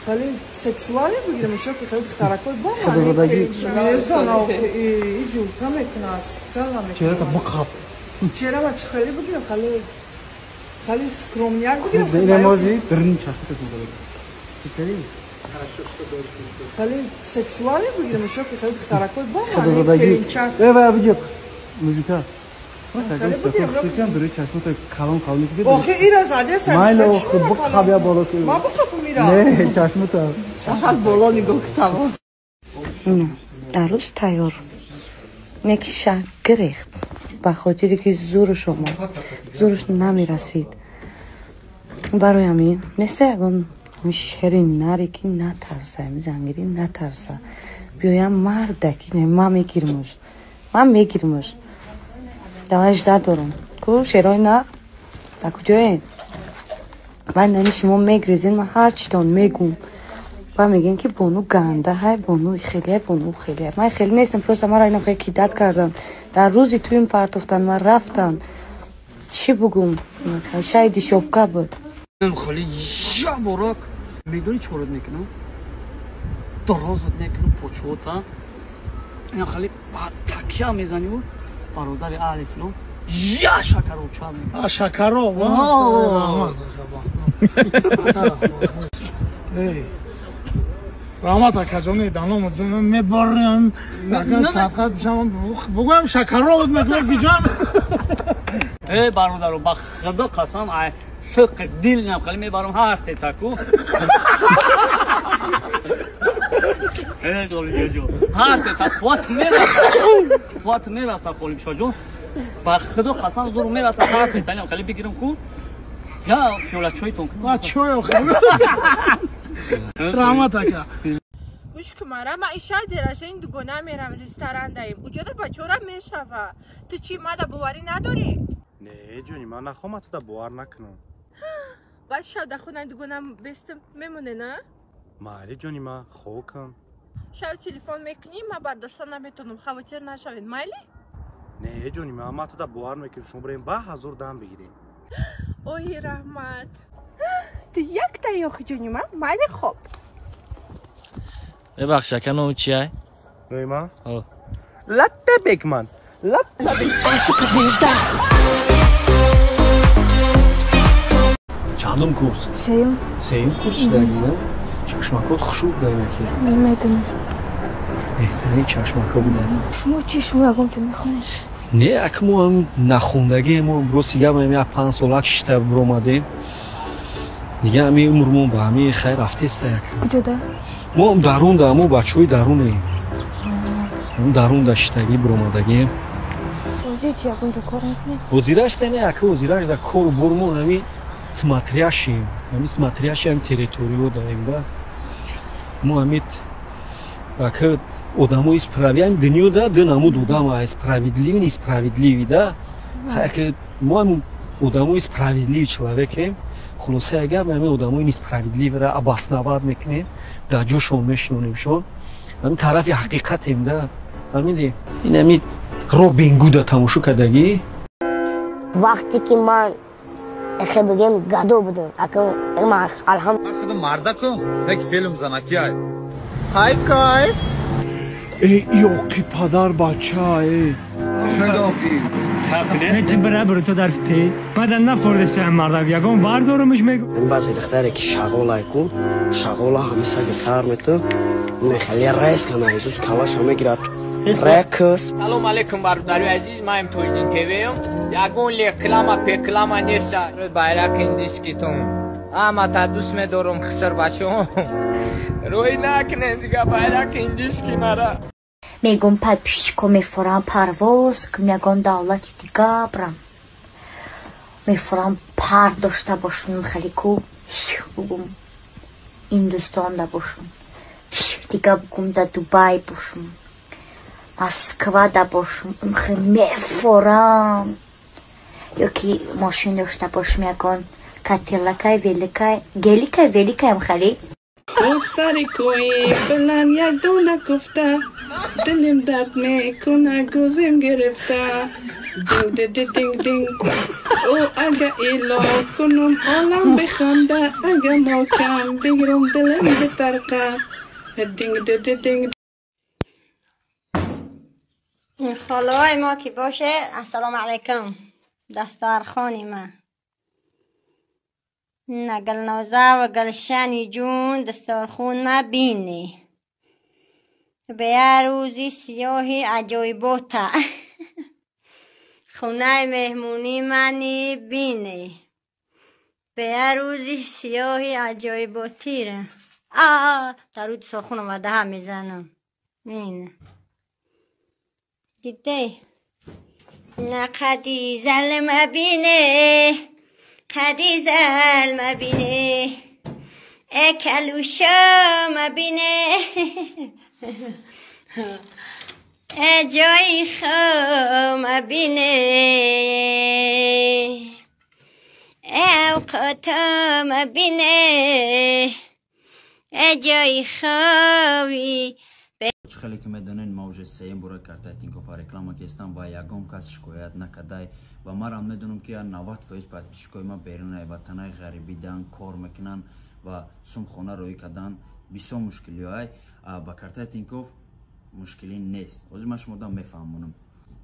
Хеле сексуалӣ бигирем, ишо ки хеле духтаракои бо мезана, иҷурка мекуна, специально мекуна. Чеҳрата биқап. Чеҳрама чӣ хеле бигирем, хеле хеле скромняк бигирем. Инамози дирни чашмата. Хеле сексуалӣ бигирем, ишо ки хеле духтаракои бо Э, ва видео музыка. Охи ира задест. Майли, охи биқап я боло. Ма биқапум ира? Не, чашмата. Фақат боло нигоҳ кутавон. Арӯз тайёр мекиша, гирехт, ба хотире ки зӯрш омад, зӯрш намерасид. Барои ҳамин неста ягон шери наре ки натарса, ами зангирӣ натарса, биёям мардаки ман мегирмуш, ман мегирмуш, даваш надорам ку. Шерои нар дар куҷоед? Баъд нами шумо мегрезен, ман ҳарчитон мегум, ба мегӯен ки бону ганда ҳай, бону хеле, бону хеле. Ман хеле нестам, просто маро инам хеле кидать кардан, дар рӯзи туюм партофтан, ман рафтан. Чӣ бугум, шаи дешёвка буд. Хеле жаборак медонӣ, чорот мекунам, дорозот мекунам, почота ина хеле такя мезанӣ, бародари аҳли ислом, я шакаров ча. Шакаров. Раҳмат, акаҷони даном ҷон, мебарем, садқат бишам, бугӯям, шакаровот мекунам киҷон. Э, бародаро, ба худо қасам, ай сиқи дил нам хеле мебарам ҳар сетаку. Э, ҷо ҳар сета қувват мераса, қувват мераса, холибшоҷон, ба худо қасам, зур мераса, ҳар сета нам хеле бигирам ку, я пиёла чойтон. Чой раҳмат, ака. Гӯш ки, мара ма ишав день дугона мерам, ресторан даем, уҷода бачора мешава. Ту чӣ, мада боварӣ надорӣ? Не, ҷони, ман нахоҳам туда бовар накунам. Баъд шав дар хонаи дугонам бестам мемоне, на? Майли, ҷони, ма хокам. Шав телефон мекунӣ, ма бардошта наметонам, хавотир нашавед, майли? Не, ҷони, ма туда бовар мекунем, шумо бирем, ба ҳазор дам бигирем. Ои, раҳмат, ту якта ёхи, ҷони ма, майли, хоб. Бебахш, ака, номи чиай? Номи ман Латта Бекман, Латта. Чандум курс? Сеюм. Сеюм курс шудагӣ, на? Чашмакот хушук даинаки. Медонам. Беҳтарин чашмако буданд. Шумо чӣ, шумо ягон ҷо мехонед? Не, ак мо ҳам нахондагӣ, мо рости гап, ҳами як 5 солак шишта буромадем. Дига ҳами умрмон ба ҳами хайр рафтеста як. Куҷода? Мо дарунда, мо бачаҳои дарунем. Дарунда шиштагӣ буромадагием. Ҳозир чи, ягон ҷо кор мекунед? Ҳозирашта не, ака, ҳозирашда кору бормон ҳами смотрящим, ҳами смотрящий ҳами территориё даем да. Мо ҳами ака одамои справи ҳами дунё да ду намуд одам: справедливый, несправедливый да. Ака, мо ҳами одамои справедливый человекем. Хулосаи гап, ҳами одамои несправедливыйра обосновать мекунем, дар ҷошон мешинонемшон, ҳами тарафи ҳақиқатем да, фаҳмидӣ? Ин ҳами Робин Гуда тамошо кардагӣ? Вақте ки ман эхе бигем гадо будам, акам ман алҳам. Худам мардакум, як филм занакиай. Hi guys. Эй, ёқи падар, бача, эй. Бира ту дар пей баъдан нафордештаям, мардак ягон вардорумш мегу. Баъзе духтаре ки шағолай ку, шағола ҳами саги сар мету, не хеле резко на Иисус калаша мегирад. Рекс. Салом алейкум, бародари азиз, ман Тоҷидин ТВ-м. Ягон реклама пеклама неста. Байрак индискитон. Ҳамата дӯст медорум, хиср бачаҳо. Рӯй накунед дига байрак индиски мара. Мегум, подписчико, мефорам парвоз кум, ягон давлати дига брам, мефорам пар дошта бошум, хеле ку бугум, Индустонда бошум, дига бугум, да Дубай бошум, Москвада бошум, мефорам, ёки мошин дошта бошум, ягон кателакай, великай, геликай, великаям хеле. О сари кӯи баланд як дона куфта, дилим дард мекуна, гӯзим гирифта. Динг ди динг динг. О ага ило кунум олам биханда, ага мокам бигирум дилим битарқа. Динг ди динг. خاله‌های ما که باشه، السلام علیکم. دسترخوانی ما نه گلنازه و گلشنی جون، دسترخون ما بینی به یه روزی سیاهی عجایباته. خونه مهمونی منی بینی به یه روزی سیاهی عجایباتی ره. آه در روی دسترخون آمده هم میزنم. اینه دیده نه قدیزل مبینه، قدیزل مبینه، ای کلوشا مبینه، ای جای خو مبینه، ای اوقاتا مبینه، ای جای خوی. Чӣ хеле ки медонед, ма уже сеюм бора картаи Тинькоффа реклама кестам ва ягон кас шикоят накардай. Ва марам медонам, ки 90% подписчикои ма берунаи ватанаи ғарибидан кор мекунанд ва сумхона роҳӣ кардан бисёр мушкилиҳоай. Ба картаи Тинькофф мушкилӣ нест. Ҳозир ман шумода мефаҳмонам.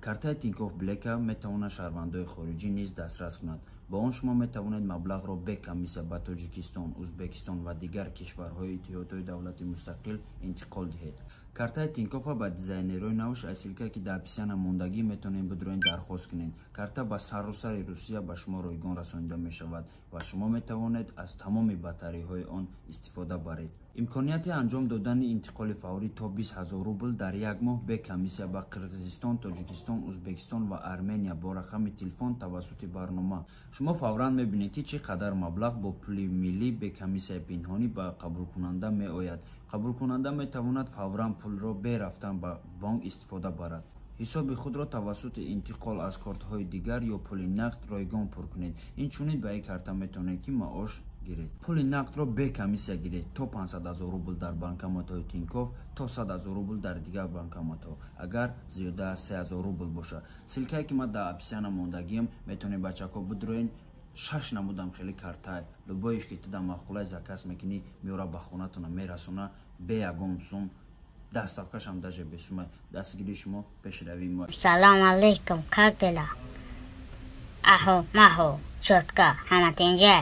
Картаи Тинькофф Блека метавонад шаҳрвандои хориҷӣ низ дастрас кунад. Бо он шумо метавонед маблағро бе комиссия ба Тоҷикистон, Ӯзбекистон ва дигар кишварҳои Иттиҳодҳои давлати мустақил интиқол диҳед. Картаи Тинькоффа ба дизайнерҳои навш аз ссылкае, ки дар описания мондагӣ, метавонед бидроен, дархост кунед. Карта ба саросари Русия ба шумо ройгон расонида мешавад ва шумо метавонед аз тамоми бартариҳои он истифода баред. Имконияти анҷом додани интиқоли фаврӣ то 20 000 рубл дар як моҳ бе комиссия ба Қирғизистон, Тоҷикистон, Ӯзбекистон ва Армения бо рақами телефон тавассути барнома. Шумо фавран мебинед, ки чӣ қадар маблағ бо пули миллӣ бе комиссияи пинҳонӣ ба қабулкунанда меояд. Қабулкунанда метавонад фавран пулро бе рафтан ба бонк истифода барад. Ҳисоби худро тавассути интиқол аз кортҳои дигар ё пули нақд ройгон пур кунед. Инчунин ба ин карта метавонед, ки маош гиред. Пули нақдро бе комиссия гиред то 500 000 рубл дар банкоматҳои Тинькофф, то 100 000 рубл дар дигар банкоматҳо, агар зиёда аз 3000 рубл бошад. Ссылкае, ки ман дар описания мондагиам, метавонед, бачако, бидроен. Шаш намудам хеле картай, любоиш ки туда маъқулай, заказ мекунӣ, меора, ба хонатона мерасона бе ягон сум. Доставкашам даже бесумай. Дастгирии шумо пешравии мо. Салом алейкум, как дела? Ахо, махо, чётко, ҳама тинҷа?